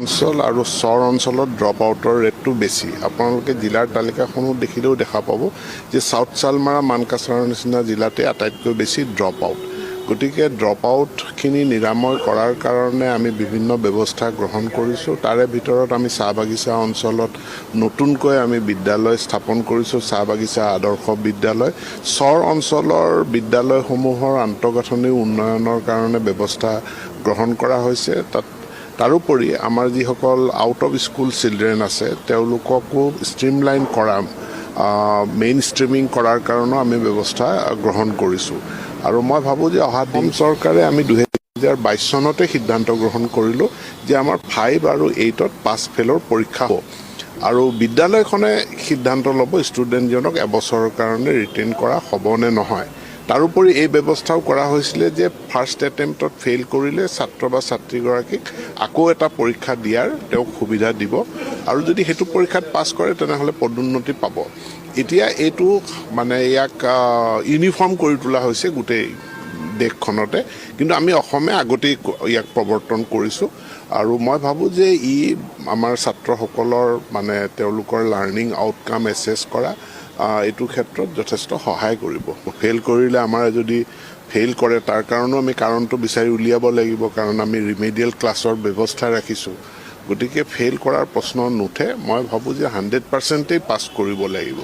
অঞ্চল আৰু চৰ অঞ্চলত ড্ৰপ আউটৰ ৰেটটো বেছি। আপোনালোকে জিলাৰ তালিকাখনো দেখিলেও দেখা পাব যে চাউথ চালমাৰা, মানকাছাৰৰ নিচিনা জিলাতে আটাইতকৈ বেছি ড্ৰপ আউট। গতিকে ড্ৰপ আউটখিনি নিৰাময় কৰাৰ কাৰণে আমি বিভিন্ন ব্যৱস্থা গ্ৰহণ কৰিছোঁ। তাৰে ভিতৰত আমি চাহ বাগিচা অঞ্চলত নতুনকৈ আমি বিদ্যালয় স্থাপন কৰিছোঁ, চাহ বাগিচা আদৰ্শ বিদ্যালয়। চৰ অঞ্চলৰ বিদ্যালয়সমূহৰ আন্তঃগাঁথনি উন্নয়নৰ কাৰণে ব্যৱস্থা গ্ৰহণ কৰা হৈছে তাত। তাৰোপৰি আমাৰ যিসকল আউট অফ স্কুল চিলড্ৰেন আছে, তেওঁলোককো ষ্ট্ৰীমলাইন কৰা, মেইন ষ্ট্ৰীমিং কৰাৰ কাৰণেও আমি ব্যৱস্থা গ্ৰহণ কৰিছোঁ। আৰু মই ভাবোঁ যে অহা দিন চৰকাৰে আমি 2022 চনতে সিদ্ধান্ত গ্ৰহণ কৰিলোঁ যে আমাৰ 5 আৰু 8ত পাছ ফেইলৰ পৰীক্ষা হ'ব আৰু বিদ্যালয়খনে সিদ্ধান্ত ল'ব ষ্টুডেণ্টজনক এবছৰৰ কাৰণে ৰিটেইন কৰা হ'ব নে নহয়। তাৰোপৰি এই ব্যৱস্থাও কৰা হৈছিলে যে ফাৰ্ষ্ট এটেম্পটত ফেইল কৰিলে ছাত্ৰ বা ছাত্ৰীগৰাকীক আকৌ এটা পৰীক্ষা দিয়াৰ তেওঁক সুবিধা দিব আৰু যদি সেইটো পৰীক্ষাত পাছ কৰে, তেনেহ'লে পদোন্নতি পাব। এতিয়া এইটো মানে ইয়াক ইউনিফৰ্ম কৰি তোলা হৈছে গোটেই দেশখনতে, কিন্তু আমি অসমে আগতেই ইয়াক প্ৰৱৰ্তন কৰিছোঁ। আৰু মই ভাবোঁ যে ই আমাৰ ছাত্ৰসকলৰ মানে তেওঁলোকৰ লাৰ্ণিং আউটকাম এছেছ কৰা এইটো ক্ষেত্ৰত যথেষ্ট সহায় কৰিব। ফেইল কৰিলে আমাৰ যদি ফেইল কৰে, তাৰ কাৰণেও আমি কাৰণটো বিচাৰি উলিয়াব লাগিব, কাৰণ আমি ৰিমেডিয়েল ক্লাছৰ ব্যৱস্থা ৰাখিছোঁ। গতিকে ফেইল কৰাৰ প্ৰশ্ন নুঠে। মই ভাবোঁ যে 100%-েই পাছ কৰিব লাগিব।